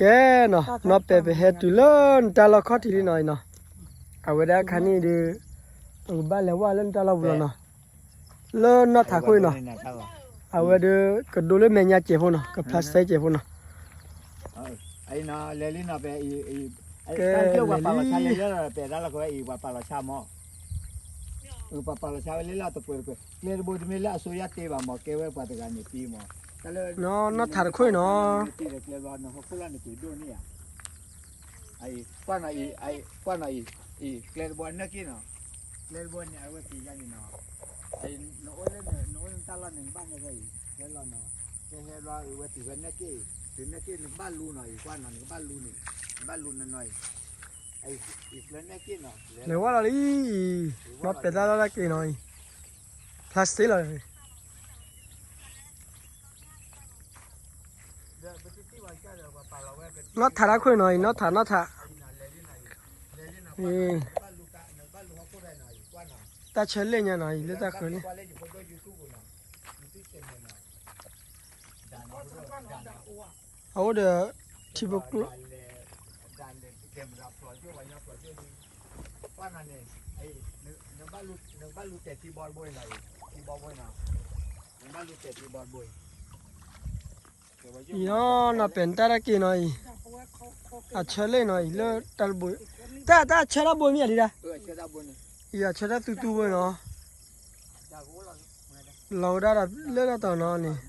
ကဲနီၤ, နီၢ်ပဲာ် ပဟဲတုၤလၢနတၢ်လီၢ်ခီၣ်ထံးလံနီၤအံၤနီၤ, အဝဲဒၣ်ခါန့ၣ်ဒီး ပကဘၣ်လဲၤဝဲလၢနတၢ်လီၢ်ပူၤလီၤနီၤ, လၢနီၢ်ထးခိၣ်အံၤနီၤ, အဝဲဒီး ကဒိလၢမဲာ်ညါစဲးဖိနီၤ, ကဖျါစဲးစဲးဖိနီၤ, ကဲ လဲၤလံ ပှၤပာ်လီၤဆါဝဲလၢလီၤတပှဲၤတပှဲၤ, ကျဲတဘိတမ့ၢ်လၢအစိုးရတ့ဘၣ်မး, ကဲဝဲပှၤတဂၤန့ၣ်တ့မး, နီၢ်ထးတခိၣ်အံၤနီၤ, နတ့ဒီးကျဲဘျီ နဟီၣ်ခိၣ်လီၢ်န့ၣ်က့ၤဒိၣ်န့ၢ်ဧါ, ကွၢ်နီၤအံၤ, ကွၢ်နီၤအံၤ, အံၤ ကျဲတဘိနၢ်က့ၢ်နီၤ, ကျဲတဘိန့ၣ် အဝဲက့ၤယါန့ၣ်နီၤ, နအိၣ်လၢ နအိၣ်လၢနတၢ်လီၢ်န့ၣ် နဘၣ်ဟဲဝဲအံၤ ဟဲလီၤနီၤ, ဟဲဟဲဘျီ အဝဲတုၤဖဲနၢ်က့ၢ်အံၤ, တုၤနၢ်က့ၢ် နကဘၣ်လူနီၤအံၤ, ကွၢ်နီၤ နကဘၣ်လူန့ၣ်, နဘၣ်လူနီၤနီၤအံၤ လဲၤဝဲလီၤလံ, နီၢ်ပဲာ်တၢ်လီၢ်တၢ်က့ၤနီၤအံၤ, ဖျါစ့လီၤ, နီၢ်ထးတၢ်ခိၣ်နီၤအံၤ, နီၢ်ထး နီၢ်ထး, တၢ်ဆၢလ့ၣ်ညါနီၤအံၤ လၢတၢ်ဃၢၤန့ၣ်, အအိၣ်ဒီး ထံဖိကျိ အံၤနီၤ နီၢ်ပဲာ် နတၢ်တၢ်က့ၤနီၤအံၤ, အဆၢလ့ၣ်နီၤအံၤ လၢတၢ်တဘိ, တၢ် တၢ်ဆၢတၢ်ဘိမ့ၢ်ဧါဒံးဒၣ်, အံၤအဆၢတၢ်သူသူဘိနီၤ, လီၤဝဲဒၣ်ဒီးလၢတၢ်တီၤနီၤန့ၣ်,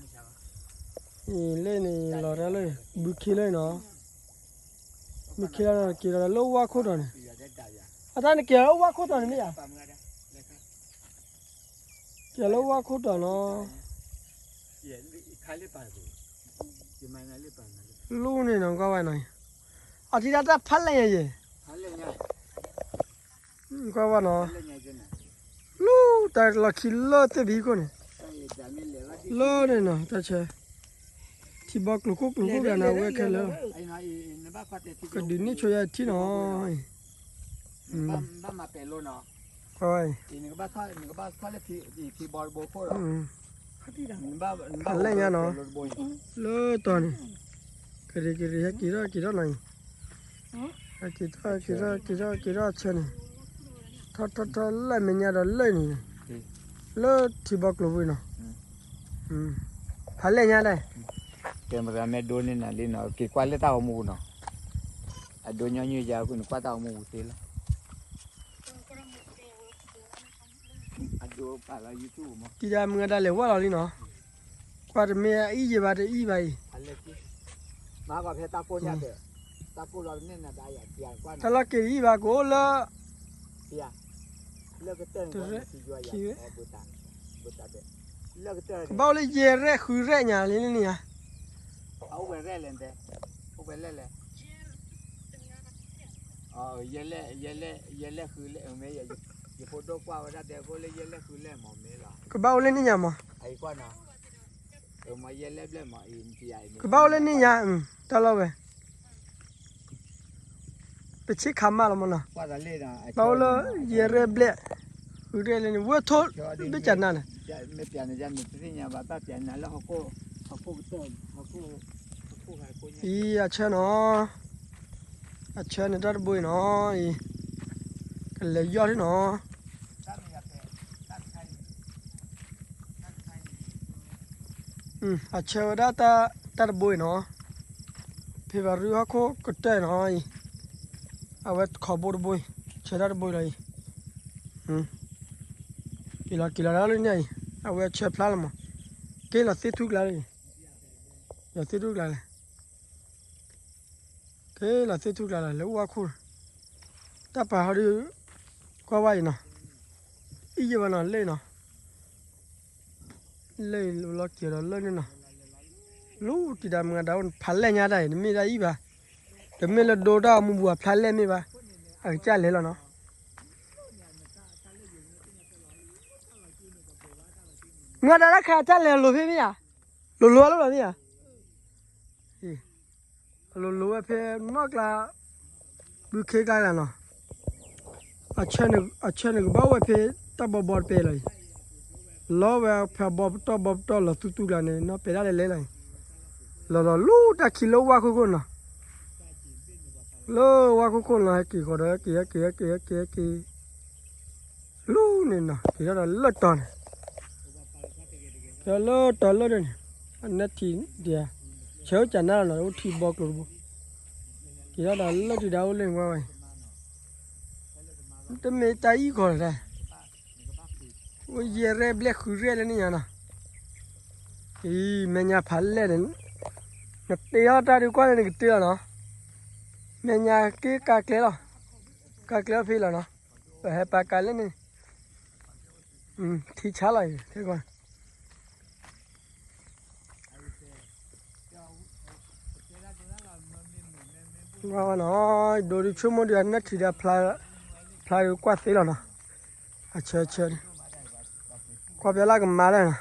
အံၤလ့ၣ်န့ၣ် လီၤတၢ်လၢ ဘုခ့လၢနီၤ, ဘုခ့လၢက့ၤဒီးလၢဝါခိၣ်တီၤန့ၣ်, အတၢ်န့ၣ်က့ၤလၢဝါခိၣ်တီၤန့ၣ်မ့ၢ်ဧါ ကဲလၢဝါခိၣ်တီၤနီၤ, လူန့ၣ်နီၤ ကွၢ်ဝဲနီၤ, အထံတၢ်တၢ်ဖးလဲၢ်ညါယဲၢ်, ကွၢ်ဝဲနီၤ, လူတၢ်လီၢ်ခံလၢသ့ၣ်ဘံခိၣ်န့ၣ်, လၢန့ၣ်နီၤ တၢ်ဆၢ, ထံဘီကျိၤခိၣ်ကျိၤခိၣ်ဂၤန့ၣ် အဝဲခဲလၢာ်, ကဒုးန့ၢ်ဆိယၤထံနီၤ, ကွၢ်ဝဲ ဖးလဲၢ်ညါနီၤ, လၢတီၤန့ၣ်, ကရံးကရံး ဟဲက့ၤထီၣ်က့ၤထီၣ်နီၤအံၤ, ဟဲက့ၤထီၣ်က့ၤထီၣ်က့ၤထီၣ်က့ၤထီၣ်ဆၢန့ၣ်, ထီၣ်ထီၣ်ထီၣ်လၢမဲာ်ညါဒီးလၢန့ၣ်, လၢထံဘီကျိၤဝံၤနီၤ, ဖးလဲၢ်ညါဒၣ်, ကဲမရၤမ့ၢ်ဒိန့ၢ်နၤလံနီၤ က့ၤကွၢ်လၢတၢ်ဂီၤမူပူၤနီၤ, အဒိညီနုၢ်ယါ နကွၢ်တၢ်ဂီၤမူပူၤသ့လီၤ. တံၤဒၣ်မုၢ်ဂၤဒၣ်လဲာ်ဝဲလီၤလံနီၤ, ကွၢ်တမ့ၢ်အအံၣ်ယဲဘၣ်တအံၣ်ဘၣ်အံၤ, တၢ်လီၢ်က့ၤတအံၣ်ဘၣ်ကအိၣ်လၢ တရ့ ခံဝဲ ကဘၣ်အိၣ်လၢယဲၢ်ရဲၣ်ဃုရဲၣ်ညါလံန့ၣ်ဧါ, ကဘၣ်အိၣ်လၢန့ၣ်ညါမး, ကဘၣ်အိၣ်လၢန့ၣ်ညါမး, တၢ်လီၢ်ဝဲ ပဆ့ခးမးလီၤမးနီၤ, ဘၣ်အိၣ်လၢယဲၢ်ရဲၣ်ဘျဲၣ်, ဃုရဲၣ်လၢန့ၣ် ဝဲထိၣ်ဘ့ၣ်ကနၣ်န့ၣ်, အံၤအဆၢနီၤ, အဆၢန့ၣ်တၢ်တဘိအံၤနီၤ, အံၤ ကလဲၤယီၢ်ထံနီၤ, အဆၢဝဲဒၣ်တၢ်တဘိအံၤနီၤ, ဖဲဘၣ်ရူဟီၣ်ခိၣ်ကတၢၢ်နီၤအံၤ, အဝဲခီဘိတဘိအံၤ, ဆၢတၢ်တဘိအံၤလီၤအံၤ, က့ၤလီၤက့ၤလီၤဒၣ်လၢန့ၣ်အံၤ, အဝဲဆၢဖျါလီၤမး, က့ၤလီၤသ့ၣ်ထူၣ်ကျါလၢအံၤ, လီၤသ့ၣ်ထူၣ်ကျါလဲၣ် က့ၤလီၤသ့ၣ်ထူၣ်ကျါလီၤ လဲၤအိၣ်ဝါခိၣ်, တၢ်ပာ်ဟီဒုး, ကွၢ်ဝဲအံၤနီၤ, အံၣ်ယဲၢ်ဘၣ်နီၤ လၢနီၤ, လၢလီၤက့ၤဒီးလၢန့ၣ်နီၤ, လူတံၤဒၣ်မုၢ်ဂၤဒၣ်အိၣ်န့ၣ် ဖးလဲၢ်ညါတၢ်အံၤ တမ့ၢ်ဒၣ်အံၣ်ဘၣ်, တမ့ၢ်လၢဒိတၢ်ဂီၤမူပူၤအဖျါလဲၢ်မ့ၢ်ဘၣ်, အကစၢ်လဲၤလီၤနီၤ မုၢ်ဂၤဒၣ်တၢ်ခါတၢ်လဲၤလိၤဖဲမ့ၢ်ဧါ, လိၤလိၤအလိၤလီၤမ့ၢ်ဧါ, လိၤလိၤဝဲဖဲနီၢ်ကျါ, ဘုခ့ကျါလီၤနီၤ, အဆၢန့ၣ်ကဘၣ်အိၣ်ဝဲဖဲတၢ်ဘီဘီတပဲလီၤအံၤ, လီၤဝဲဖဲဘီပတီၢ်ဘီပတီၢ်လီၤသူသူကျါန့ၣ် နီၢ်ပဲာ်ဒၣ်လဲၤလဲၤလီၤအံၤ လီၤလီၤလူၤတၢ်ခံလၢဝါခိၣ်ခိၣ်နီၤ, လၢဝါခိၣ်ခိၣ်နီၤ ဟဲက့ၤဃီၤဒီး ဟဲက့ၤ ဟဲက့ၤ ဟဲက့ၤ ဟဲက့ၤ ဟဲက့ၤ လူၤန့ၣ်နီၤ က့ၤထီၣ်ဒီးလၢတီၤန့ၣ်, က့ၤထီၣ်လၢတီၤလၢန့ၣ်, အနၢထံၣ်ဒံး, ဆၢကၠးနါလီၤနီၤ အိၣ်ထံဘီကျိၤတဘိ, က့ၤထီၣ်ဒီးလၢတံၤဒါအိၣ်လၢန့ၣ်ဝဲဝဲ, တမ့ၢ်တၢ်အံၣ်ကီးလၢၤတၢ် အိၣ်ယဲၢ်ရဲၣ်ဘျဲၣ်ဃုရဲၣ်လၢန့ၣ်ညါနီၤ, အံၤ မဲာ်ညါဖးလဲၢ်န့ၣ်, နတ့ထီၣ်တၢ်ဒုးကွၢ်လၢနကတ့လီၤနီၤ, မဲာ်ညါက့ကၤကျဲလီၤ, ကၤကျဲအီၤဖဲလီၤနီၤ, ပဟဲပာ်ကၤလၢန့ၣ်, ထံဆါလီၤအံၤ, နီၤ, ဒိးဒုးဆိကမိၣ်ဒုးအနၢထံၣ်ဒီး ဖျါဒုးကွၢ်သ့လီၤနီၤ, အဆၢဆၢ, ကွၢ်ဖဲလၢကမါလဲၣ်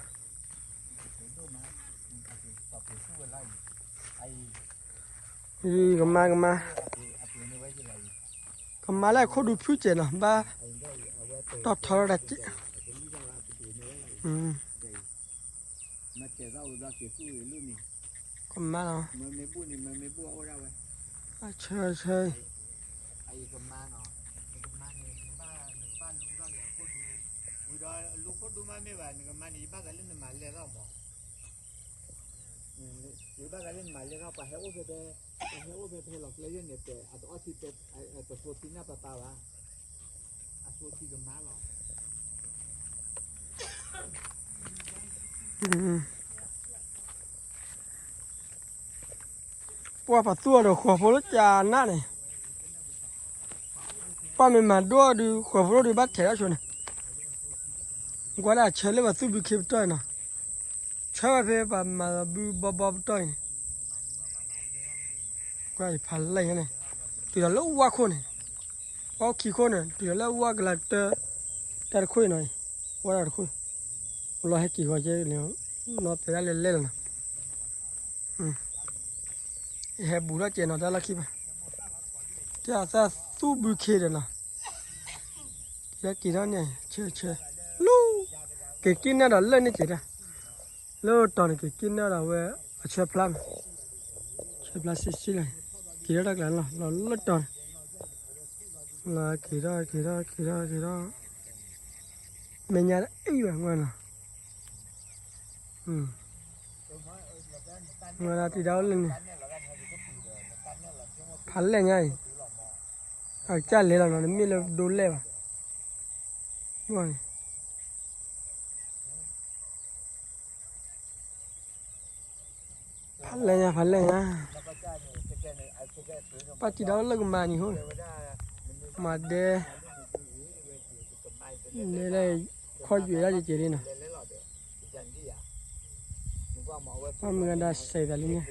နီၤ, ကမါကမါ, ကမါလၢခိၣ်ဒူဖုၣ်စဲးနီၤ ဘၣ်, တီၢ်ထီထီၣ်တၢ်စဲး, ကမါလီၤ, အဆၢဆၢ, ယဘၣ်ဂၤလၢနမၤလဲၢ်ထီၣ်မး, ပှၤဟဲအိၣ်ဖဲ, ပှၤဟဲအိၣ်ဖဲဖဲလီၤကျဲယဲၢ်န့ၣ် ပတအီထံ, ပတသိးထံနၢ်ပၢ်ပၢ်ဘၣ်, အသိးထံကမါလီၤ, ပှၤပာ်သူၣ်အီၤဒီးဃီၤဖိလၢကနၣ်န့ၣ်, ပှၤမ့ၢ်မၤဒိၣ်အီၤဒုး ဃီၤဖိဒိၣ်ဒုးဘၣ်ထဲးထီၣ်ဆိန့ၣ်, ကွၢ်ဒၣ်ဆၢလၢပှၤသူၣ်ဘုခ့ပတီၢ်အံၤနီၤ, ဆၢဝဲဖဲပှၤမၤဘုဘီဘီပတီၢ်အံၤန့ၣ်, ကွၢ်ဖးလဲၢ်ညါန့ၣ်, တုၤဒီးလၢဝါခိၣ်န့ၣ်, ဝါခိၣ်ခံခိၣ်န့ၣ် တုၤဒီးလၢဝါကလၤတၢ်, တၢ်တခိၣ်အံၤနီၤ, ဝါဒၣ်တခိၣ်, လီၤဟဲက့ၤဃီၤကဲန့ၣ်, နီၢ်ပဲာ်ဒၣ်လဲၣ်လဲၣ်လီၤနီၤ ယဟဲဘူးထီၣ်ကဲနီၤတၢ်လီၢ်ခံဘၣ်, တၢ်သၣ်သူၣ်ဘုခ့ဒီးနီၤ, က့ၤထီၣ်က့ၤထီၣ်န့ၣ် ဆၢဆၢ, လူၤ, က့ၤက့ၤနၢ်ဒီးလၢန့ၣ်က့ၤတၢ်, လၢတီၤန့ၣ်က့ၤက့ၤနၢ်ဒီးဝဲ, အဆၢဖျါမး, ဆၢဖျါဆံးဆံးလီၤ, က့ၤထီၣ်တၢ်ကျါလီၤ လီၤလၢတီၤန့ၣ်, လီၤက့ၤထီၣ်က့ၤထီၣ်က့ၤထီၣ်က့ၤထီၣ် မဲာ်ညါအံၤဝဲငွဲလီၤ, ငွဲလီၤတံၤဒါအိၣ်လၢန့ၣ်, ဖးလဲၢ်ညါအံၤ, အကစၢ်လဲၤလီၤနီၤ တမ့ၢ်လၢဒိလဲၣ်ဘၣ်, န့ၣ် ဖးလဲၢ်ညါ ဖးလဲၢ်ညါ, ပှၤတံၤဒါအိၣ်လၢကမါန့ၣ်ဟိ, မၤဒဲ, ဒဲလၢ, ခီၣ်ယွဲဒၣ်ယကဲၤလံနီၤ, ပှၤမုၢ်ဂၤဒၣ်စဲးသးလံန့ၣ်,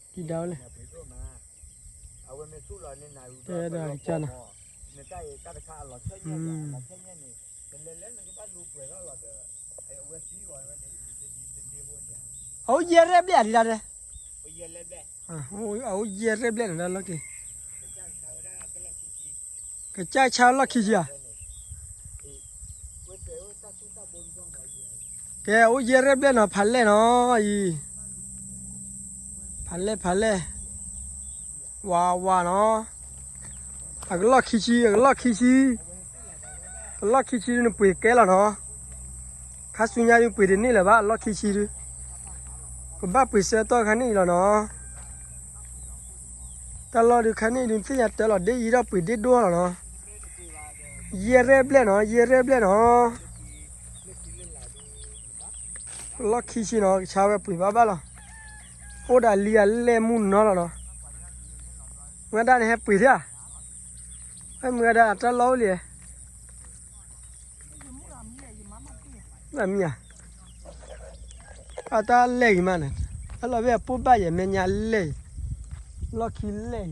တံၤဒါအိၣ်လဲၣ်, တဲဒီးကစၢ်နီၤ, အအိၣ်ယဲၢ်ရဲၣ်ဘျဲၣ်လံဒၣ်, အအိၣ်ယဲၢ်ရဲၣ်ဘျဲၣ်န့ၣ်ဒၣ်လီၢ်ခံ, ကစၢ်ဆါလီၢ်ခံဆံဧါ, ကဲ အအိၣ်ယဲၢ်ရဲၣ်ဘျဲၣ်နီၤ ဖးလဲၢ်နီၤအံၤ, ဖးလဲၢ် ဖးလဲၢ်, ဝါဝါနီၤ, အကလီၢ်ခံဆံ အကလီၢ်ခံဆံ, အလီၢ်ခံဆံဒုးနပှ့ၤကဲလီၤနီၤ, ခါဆူညါဒုးပှ့ၤတန့ၢ်လၢၤဘၣ် အလီၢ်ခံဆံဒုး, ကဘၣ်ပှ့ၤဆၢကတီၢ်ခါန့ၣ်အံၤလီၤနီၤ, တၢ်လီၢ်ဒုးခါန့ၣ်အံၤဒုး နသ့ၣ်ညါတၢ်လီၤ ဒ်အံၤထီၣ်ပှ့ၤဒ့ဒိၣ်လီၤနီၤ ယဲၢ်ရဲၣ်ဘျဲၣ်နီၤ ယဲၢ်ရဲၣ်ဘျဲၣ်နီၤ, လီၢ်ခံဆံနီၤ ကဆါဝဲပှ့ၤဘၣ်ဘၣ်လီၤ, အိၣ်ဒီးလံအလဲၢ်မုၢ်နီၤလီၤနီၤ, မုၢ်ဂၤဒၣ်န့ၣ်ဟဲပှ့ၤထံဧါ, မုၢ်ဂၤဒၣ်အတၢ်လီၢ်အိၣ်လံ မ့ၢ်ဧါ, အတၢ်လဲၢ်ဂ့ၤမးန့ၣ်, အလီၢ်ဘ့ၣ်အပိၢ်ဘၣ်ယဲၢ်မဲာ်ညါလဲၢ်, လီၢ်ခံလဲၢ်,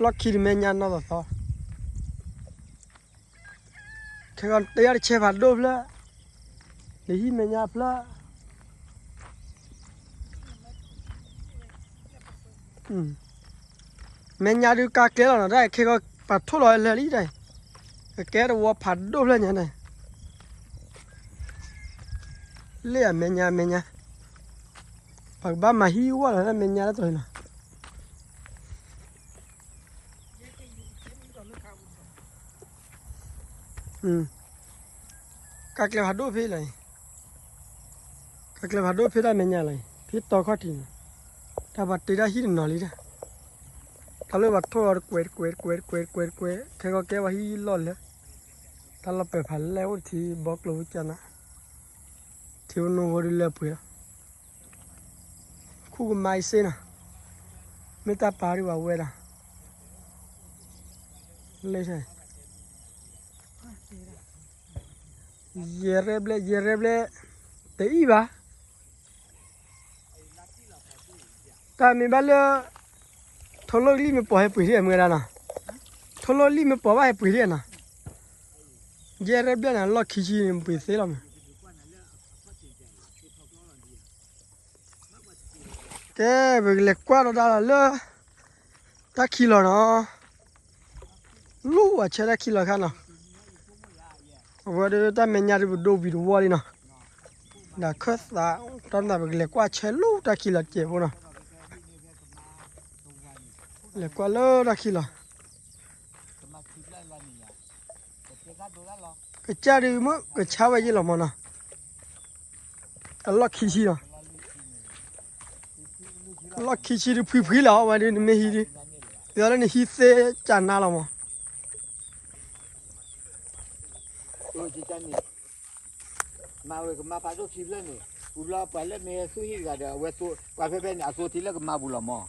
လီၢ်ခံတမဲာ်ညါနီၢ်သီသီ, ခဲကီးတယၢ်တဆဲဖးဒိၣ်ဖျၢၣ်, လၢဟံၣ်မဲာ်ညါဖျၢၣ် မဲာ်ညါဒုးကါကျဲလီၤနီၤ တၢ်ခဲကီးပာ်ထိၣ်လီၤလၢာ်လံတၢ်, ကကဲတဝီဖးဒိၣ်ဖျၢၣ်ညါန့ၣ်, လၢအမဲာ်ညါမဲာ်ညါ, ပကဘၣ်မၤဟံၣ်ဝဲလီၤ တၢ်မဲာ်ညါတၢ်တြီၤနီၤ. ကကျဲဖးဒိၣ်ဖဲလီၤ, ကကျဲဖးဒိၣ်ဖဲတၢ်မဲာ်ညါလီၤ, ဖဲတီခီၣ်ထံးန့ၣ်, တၢ်ပှၤတ့တၢ်ဟံၣ်တနီၤလံတၢ်, တၢ်လၢပှၤထိၣ်လီၤတကွဲးတကွဲးတကွဲးတကွဲးတကွဲးတကွဲး ခဲကီၢ်ကဲပှၤဟံၣ်လီၢ်လၢ, တၢ်လီၢ်ပၢၤဖးလဲၢ်အိၣ်တထံ ဘီကျိၤဝူကနး, ထံဖိနိဖိဒုးလၢပှဲၤလီၤ. ခူၣ်ကမါအံၤစ့နီၤ, မ့ၢ်တၢ်ပာ်ဒံးဘၣ်ဝဲဒၣ်, လၢ ယဲၢ်ရဲၣ်ဘျဲၣ် ယဲၢ်ရဲၣ်ဘျဲၣ်, တအံၣ်ဘၣ်, တၢ်မ့ၢ်ဘၣ်လၢ, ထိၣ်လိၣ်လံၣ်မ့ၢ်ပိာ်ဟဲပှ့ၤဒံးမ့ၢ်ဝဲဒၣ်နီၤ, ထိၣ်လိၣ်လံၣ်မ့ၢ်ပိာ်ဘၣ်ဟဲပှ့ၤဒံးနီၤ, ယဲၢ်ရဲၣ်ဘျဲၣ်န့ၣ် လီၢ်ခံဆံန့ၣ်ပှ့ၤသ့လီၤမး. ကဲ ပကလဲၤကွၢ်ဒီးဒၣ်လီၤလၢ တၢ်ခံလီၤနီၤ, လူၢ်အဆၢတၢ်ခံလီၤခါနီၤ, အဝဲဒၣ်တၢ်မဲာ်ညါဒ်ပဒိဝံၤတဝီလံနီၤ, ဒီးခၢၣ်သး, တၢ်မၤပကလဲၤကွၢ်ဆၢလူၢ်တၢ်ခံလီၤစဲးဖိနီၤ, လဲၤကွၢ်လၢတၢ်ခံလီၤ ကစၢ်ဒုးမ့ၢ်ကဆါဝဲယ့ၢ်လီၤမးနီၤ, အလီၢ်ခံဆံနီၤ, အလီၢ်ခံဆံဒုးဖှံဖှံလီၤ အဝဲဒုးနမ့ၢ်ဟံးဒုး, ပယီၤလၢနဟံးသ့ကနါလီၤမး, မၤဝဲကမၤဖးဒိၣ်ခံဖျၢၣ်န့ၣ်, ပူၤဘျီပှၤလၢမ့ၢ်သူၣ်ဟံၣ်တဂၤဒီး အဝဲပှၤဖဲဖဲန့ၣ် အသိထံလၢကမၤပူၤလီၤမး,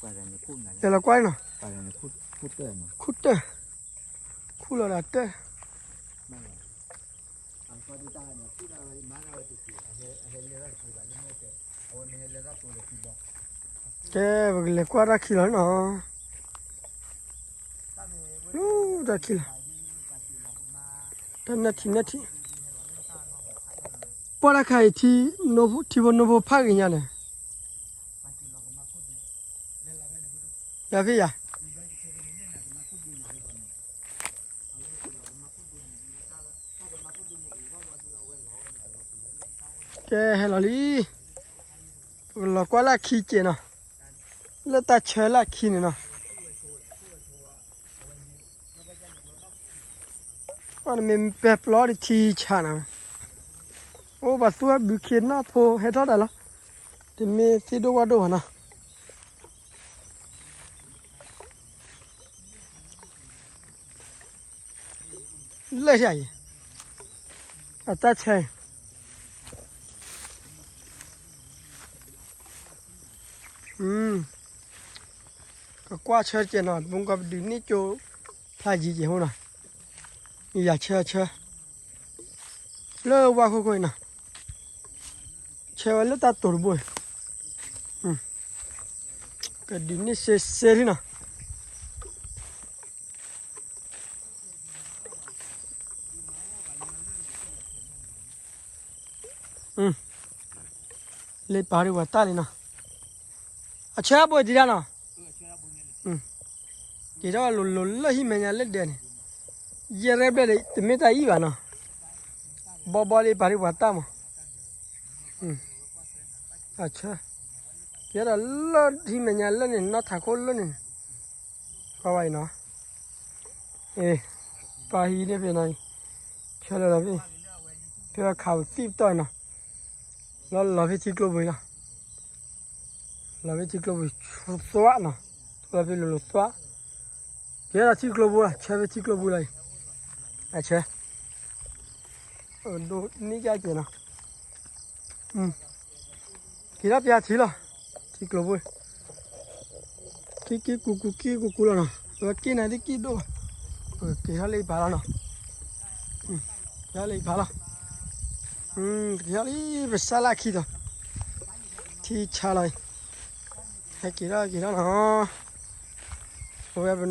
တဲလီၤကွၢ်နီၤ, ခူၣ်တၢၢ်, ခူၣ်လီၤဒီးတၢၢ် ကဲ ပကလဲၤကွၢ်တၢ်ခံလီၤနီၤ, တၢ်နၢထံနၢထံ, ပှၤတၢ်ခါအံၤ ထံဖိနိဖိဖးဂ့ၤညါန့ၣ်, ယၤဖဲယၤ ကဲဟဲလီၤလံ, ပကလီၤကွၢ်လၢခံကဲးနီၤ, လၢတၢ်ဆၢလၢခံန့ၣ်နီၤ, အီနမ့ၢ်ပဲာ်ပျီတထံဆးနၤ, အိၣ်ပှၤသူၣ်ဘုခ့နီၢ်ဖိဟဲထီၣ်တၢ်လီၤ, တမ့ၢ်သ့ၣ်ဒိၣ်ဝၣ်ဒိၣ်ဘၣ်နီၤ လၢဆၣ်အံၤ, အတၢ်ဆၢအံၤ, ကကွၢ်ဆၢတကဲးနီၤ, ပကီၢ်ပဒုးန့ၢ်ကၠိ ဖျါယံၤကဲးဟိနီၤ, ယၤဆၢဆၢ, လၢဝါခိၣ်ခိၣ်အံၤနီၤ, ဆၢဝဲလၢတၢ်တိာ်တဘိ, ကဒုးန့ၢ်စဲစဲလံနီၤ. လ့ပာ်ဒံးပှၤတၢ်လံနီၤ, အဆၢဘိတံၢ်တၢ်နီၤ, တံၢ်တၢ်ဝဲလိၤလိၤလၢဟံၣ်မဲာ်ညါလၢဒဲးန့ၣ်, ယဲၢ်ရဲၣ်ဘျဲၣ်ဒီး တမ့ၢ်တၢ်အံၣ်ဘၣ်နီၤ, ဘီဘီလံပာ်ဒံးပှၤတၢ်မး, အဆၢ, ယဲဒီးလၢဟံၣ်မဲာ်ညါလၢန့ၣ် နီၢ်ထးခိၣ်လၢန့ၣ်, ကွၢ်ဝဲအံၤနီၤ, အ့, ပၢ်ဟံးန့ၢ်ဖဲနီၤ, ဆၢလၢလီၤဖဲ, ဖဲအခးပသံၣ်ပတီၢ်နီၤ, လီၤလီၤဖဲထံကျိပူၤလီၤ, လီၤဖဲထံကျိပူၤ, သွၣ်နီၤ, လီၤဖဲလိၤလိၤသွၣ်, ယဲဒီးထံကျိပူၤလီၤ, ဆၢဖဲထံကျိပူၤလီၤအံၤ, အဆၢ, ဒိၣ်န့ၢ်ကၠၢ်ကဲးနီၤ က့ၤထီၣ်ပျၢ်ထံလီၤ, ထံကျိပူၤ, က့ၤက့ၤကူကူက့ၤကူကူလီၤနီၤ, ပက့ၤနၤဒ်က့ၤဒိၣ်ဘၣ်, က့ၤထီၣ်လၢအံၤဖးလီၤနီၤ, က့ၤထီၣ်လၢအံၤဖးလီၤ, က့ၤထီၣ်လံ ပစၢ်လၢခံဒီး, ထံဆါလီၤအံၤ, ဟဲက့ၤထီၣ်က့ၤထီၣ်နီၤ, အဝဲ ပ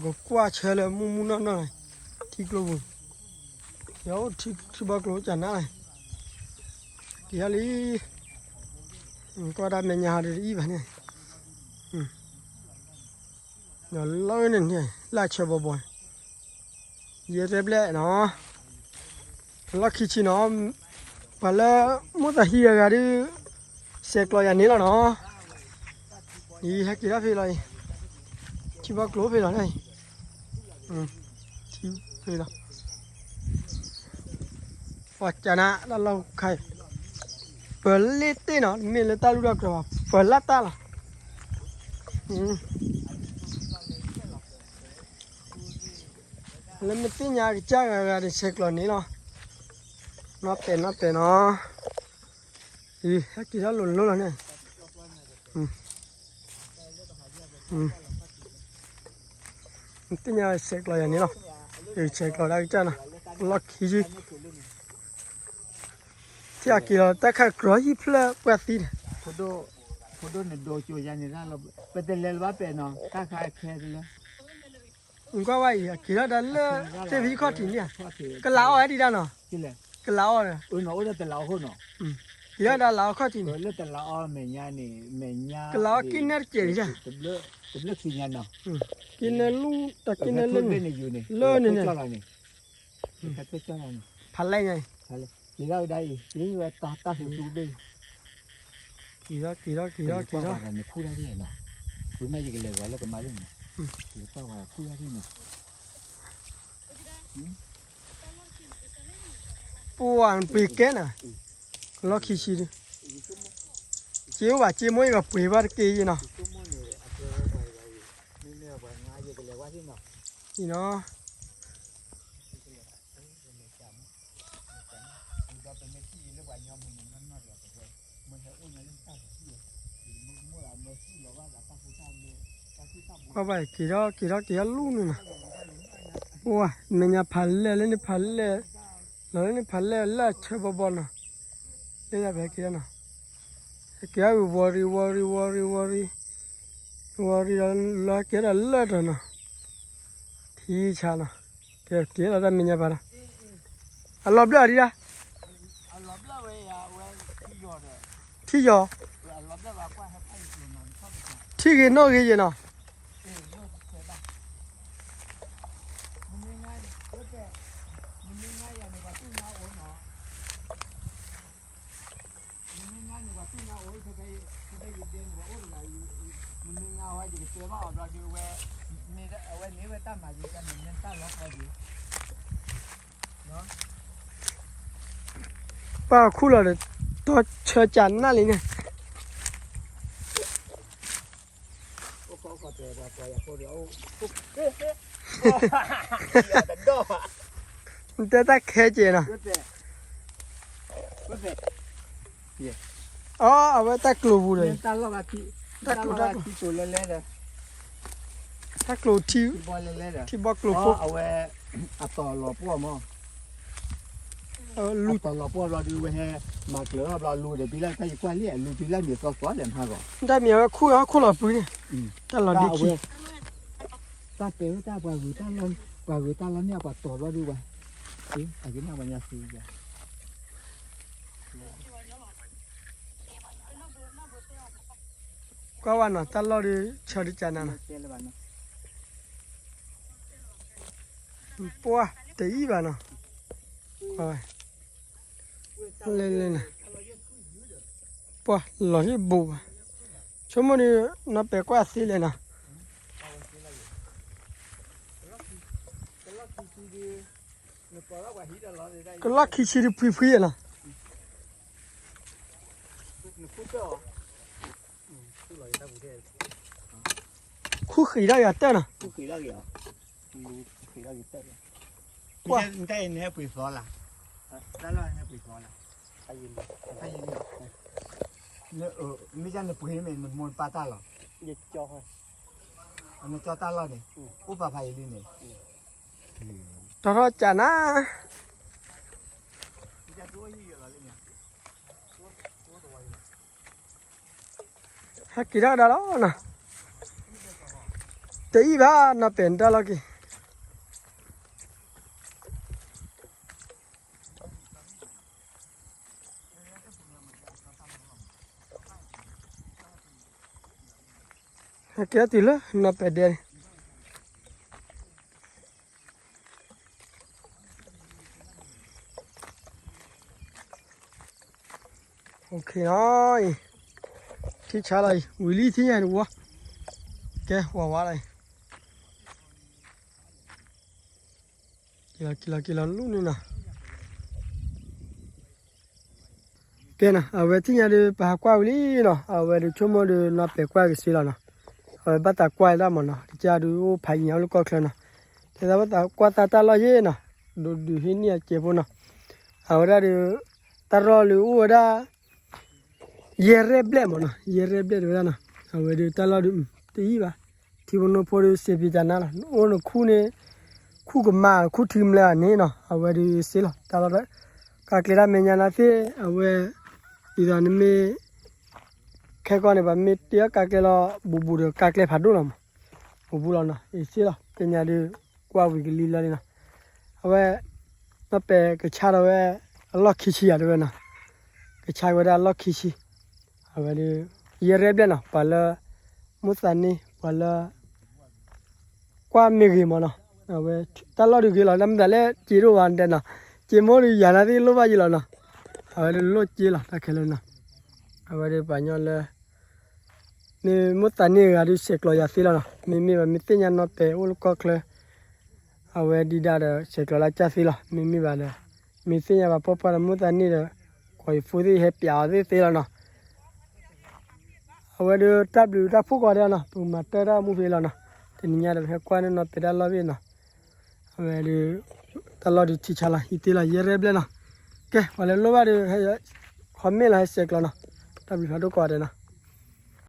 ကကွၢ်ဆၢလၢမုၢ်မုၢ်နီၢ်နီၢ်, ထံကျိပူၤ, ယအိၣ်ထံဘီကျိၤကနါလီၤ, က့ၤထီၣ်လံ, ကွၢ်ဒၣ်မဲာ်ညါဟးတအံၣ်ဘၣ်န့ၣ်, ဒီးလီၤန့ၣ်န့ၣ် လၢအဆၢဘီဘီ, ယဲၢ်ရဲၣ်ဘျဲၣ်နီၤ, လီၢ်ခံဆံနီၤ, ပှၤလၢမိၢ်သးဟံးဂၤဂၤဒုး ဆဲးကျိးယၤန့ၣ်လီၤနီၤ. အံၤ ဟဲက့ၤထီၣ်ဖဲလီၤအံၤ, ထံဘီကျိၤဖဲလီၤန့ၣ်အံၤ, ထံဖဲလီၤ. ပှၤကနၣ်တၢ်လီၢ်ခါအံၤ, ပၢၤလ့တ့ၢ်နီၤ, မ့ၢ်လၢတၢ်လူၢ်ထီၣ်ကြၢးဘၣ်, ပၢၤလၢတၢ်လီၤ. လၢမ့ၢ်သ့ၣ်ညါကစၢ်ဂၤဂၤဒီး ဆဲးကျိးန့ၣ်လီၤ. နီၢ်ပဲာ်နီၢ်ပဲာ်နီၤ. အံၤ ဟဲက့ၤထီၣ်လိၤလိၤလီၤန့ၣ်, သ့ၣ်ညါ ဆဲးကျိးယၤန့ၣ်လီၤ. ဆဲးကျိးဒၣ်ကစၢ်နီၤ, လီၢ်ခံဆံ, ထံၣ်အက့ၤလီၤ တၢ်ခါကြၢးဟံၣ်ဖျၢၣ်ပှၢ်သံန့ၣ်, ဖိဒိၣ်နဒိကၠိယါန့ၣ်, ပတလဲၤလၢၤဘၣ်ပဲာ်နီၤ, တၢ်ခါခဲတလၢ ကွၢ်ဝဲအံၤ က့ၤထီၣ်ဒၣ်လၢ သ့ၣ်ဖံခီၣ်ထံးန့ၣ်ဧါ, ကလးအီၣ်ဝဲဒံးဒၣ်နီၤ, ကလးအီၣ်ဒီး က့ၤထီၣ်ဒၣ်လးအီၣ်ခီၣ်ထံးန့ၣ်, ကလးအီၣ်က့ၤနဲတစဲးဒံးဒၣ်, က့ၤနဲလူၢ်တၢ်က့ၤနဲလၢန့ၣ်, လၢန့ၣ်န့ၣ်, ဖးလဲၢ်ညါအံၤ, က့ၤထီၣ်က့ၤထီၣ်က့ၤထီၣ်က့ၤထီၣ်, ပှၤမ့ၢ်ယကလဲၤဝဲလၢကမၤလၢန့ၣ်, ယကကွၢ်ဝဲခူၣ်ယါန့ၣ်, ပှၤပှ့ၤကဲနၤ, လီၢ်ခံဆံဒု, က့အိၣ်ဘၣ်က့မိၢ်ယကပှ့ၤဘၣ်တက့ၢ်ယနီၤ, အံၤနီၤ. ကွၢ်ဘၣ် က့ၤထီၣ်က့ၤထီၣ်က့ၤထီၣ်လူၢ်န့ၣ်နီၤ, ပှၤမဲာ်ညါဖးလဲၢ်လၢန့ၣ်ဖးလဲၢ်, လီၤလၢန့ၣ်ဖးလဲၢ်လၢအဆၢဘီဘီနီၤ, လၢယၤပဟဲက့ၤထီၣ်နီၤ, ဟဲက့ၤထီၣ်ဝံၤဝီၤရံဝီၤရံဝီၤရံဝီၤရံ, ဝီၤရံဒီးလီၤကဲဒီးလၢာ်တနီၤ, ထံဆါနီၤ, ကဲက့ၤလီၤတၢ်မဲာ်ညါဖးဒီး, အလီၤဘျၢၣ်ဒံးဒၣ် ထံယီၤ, ထံဂ့ၤနီၣ်ဂ့ၤယဲၢ်နီၤ, ပၢ်ခူၣ်လီၤဒီး တီဆၢကနၣ်လံန့ၣ် နတဲတၢ်ခဲကဲနီၤ, အီ အဝဲတၢ်ကျိၤပူၤဒီး တၢ်ကျိၤ တၢ်ကျိၤ ထံဘီကျိၤဖိ အဝဲ အတီၤလီၤပှီၢ်မး, အတီၤလီၤပှီၢ်ဘျီဒုးဝဲဟဲ မၤကျၢၤထီၣ်ဘျီလူၤဒီး ပံလၢတၢ်ယကွၢ်လံ အလူၤပံလၢမ့ၢ်သီသီလဲၣ်မၤဂီၤ, တၢ်မ့ၢ်အဝဲခူၣ်ဟီၣ်ခိၣ်လီၤပှံၤန့ၣ် တၢ်လီၤဒ့ခံ တၢ်တဲဝဲတၢ်ပှၤဂုၤတၢ်လီၢ်, ပှၤဂုၤတၢ်လီၢ်န့ၣ် အပှၤတီၤဘျီဒုးဝဲ, အကနၣ်ပှၤညါသ့, ကွၢ်ဝဲနီၤ တၢ်လီၢ်ဒုး ဆၢဒုးကနၤနီၤ, ပှၢ်တအံၣ်ဘၣ်နီၤ, လဲၤလဲၤနီၤ, ပှၢ်လီၤဟံၣ်ဘူးဘၣ်, ဆိကမိၣ်ဒုး နီၢ်ပဲာ်ကွၢ်သ့လဲၣ်နီၤ, ကလီၢ်ခံဆံဒုးဖှံဖှံနီၤ, ခူၣ်ဃံးဒၣ်ယၤတၢ်နီၤ, ကွၢ် မ့ၢ်နပှ့ၤသီလီၤ, မ့ၢ်နပှ့ၤမ့ၢ်နမိၢ်နပၢ်တၢ်လီၤ, နကၠီတၢ်လီၢ်န့ၣ်, အိၣ်ပာ်ဖးယံာ်လံန့ၣ်, တီထီၣ်ကနၤ ဟဲက့ၤထီၣ်ကဒါလီၤနီၤ, တအံၣ်ဘၣ်နီၤ ပဲာ်နတၢ်လီၢ်က့ၤ, ဟဲက့ၤတုၤလၢနီၤ ပဲာ်ဒဲးန့ၣ်. နီၤအံၤ, ထံဆါလီၤအံၤ ဝံၤလံထံညါတဝီ, ကဲဝဲဝါလီၤအံၤ, က့ၤလီၤက့ၤလီၤက့ၤလီၤလူန့ၣ်နီၤ. ကဲနီၤ အဝဲထံၣ်ညါဒီး ပဟးကွၢ်ဝံၤလံနီၤ, အဝဲဒုးဆိကမိၣ်ဒီးနီၢ်ပဲာ်ကွၢ်က့ၤစ့လီၤနီၤ, အဝဲဘၣ်သးကွၢ်ဒၣ်မးနီၤ, တကးဒုးအိၣ်ဖးယံၤညါအိၣ်လၢကီၢ်ချၢနီၤ, တဲသးဘၣ်သးကွၢ်သးတၢ်လီၢ်ယ့ၣ်နီၤ, ဒိးဒုးဟ့ၣ်န့ၢ်အစဲးဖိနီၤ, အဝဲဒၣ်ဒီး တၢ်လီၢ်လၢအိၣ်ဝဲဒၣ် ယဲၢ်ရဲၣ်ဘျဲၣ်မးနီၤ, ယဲၢ်ရဲၣ်ဘျဲၣ်တဲဝဲဒၣ်နီၤ, အဝဲဒီးတၢ်လီၢ်ဒီး တယံာ်ဘၣ်, ထံဖိနိဖိဒီးစံးပံးတၢ်နါလီၤ, နအိၣ်နခူၣ်န့ၣ် ခူၣ်ကမၣ် ခူၣ်ထံကမျၢၢ်န့ၣ်နီၤ, အဝဲဒီးစ့လီၤ, တၢ်လီၢ် ကးကျဲတၢ်မဲာ်ညါနၤသ့ၣ်, အဝဲ ဒ်သိးနမ့ၢ် ခဲကီၢ်န့ၣ် ပှၤမ့ၢ်တ့အီၣ်ကးကျဲလီၤ ဘူးဘူးဒီး ကးကျဲဖးဒိၣ်လီၤမး, ဘူးဘူးလီၤနီၤ, အ့ၣ်စ့လီၤ, သ့ၣ်ညါဒီး ကွၢ်ဝံၤကလံၤလၢန့ၣ်နီၤ, အဝဲ နီၢ်ပဲာ်ကဆါထီၣ်ဝဲ အလီၢ်ခံဆံယၤတဲဝဲနီၤ, ကဆါဝဲဒၣ်အလီၢ်ခံဆံ, အဝဲဒီး ယဲၢ်ရဲၣ်ဘျဲၣ်နီၤ, ပှၤလၢ မိၣ်သးန့ၢ် ပှၤလၢ ကွၢ်မ့ၢ်ဂ့ၤမးနီၤ, အဝဲ တၢ်လီၢ်ဒုးဂ့ၤလီၤ, တၢ်မ့ၢ်သးလၢစ့ဒိၣ်ဝဲတဲနီၤ, စ့မိၢ်ဒီးယၤနၤသ့ၣ်လိၣ်ဘၣ်ယံၤလီၤနီၤ, အဝဲဒုးလိၣ်စ့လီၤ တၢ်ခဲလၢာ်နီၤ, အဝဲဒီးပှၤညီလၢ မ့ၢ်မိၣ်သးန့ၢ်အဂၤဒီး ဆဲးကျိးယၤသ့လီၤနီၤ, မ့မ့ၢ်ဘၣ် မ့ၢ်သ့ၣ်ညါနီၢ်ပဲာ်အိၣ်လၢကီၢ်ချၢ အဝဲဒံးဒၣ်ဒီး ဆဲးကျိးလၢကၢ်သ့လီၤ, မ့မ့ၢ်ဘၣ်ဒီး မ့ၢ်သ့ၣ်ညါဘၣ်ပှၢ်ပှၢ်ဒီး မိၣ်သးန့ၢ်ဒီး ကွၢ်ယဖိသ့ၣ်ဟဲပျးအီၤသ့သ့လီၤနီၤ, အဝဲဒီးတၢ်ဘျုးတၢ်ဖှိၣ်ကိးဂၤဒဲးနီၤ, ပကမၤတၢ်တၢ်မူဖဲလီၤနီၤ, တနံၤညါဒီး ပဟဲကွၢ်န့ၢ်နီၢ်ပဲာ်တၢ်လီၢ်ဘ့ၣ်နီၤ, အဝဲဒီး တၢ်လီၢ်ဒုးထံဆါလီၤ ဟံးတ့ၢ်လီၤ ယဲၢ်ရဲၣ်ဘျဲၣ်နီၤ, ကဲ ပှၤလၢလိၣ်ဘၣ်ဒီး ဟဲ comment လီၤ ဟဲဆဲးကျိးနီၤ, တၢ်ဘျုးဖးဒိၣ်ကိးဂၤဒဲးနီၤ.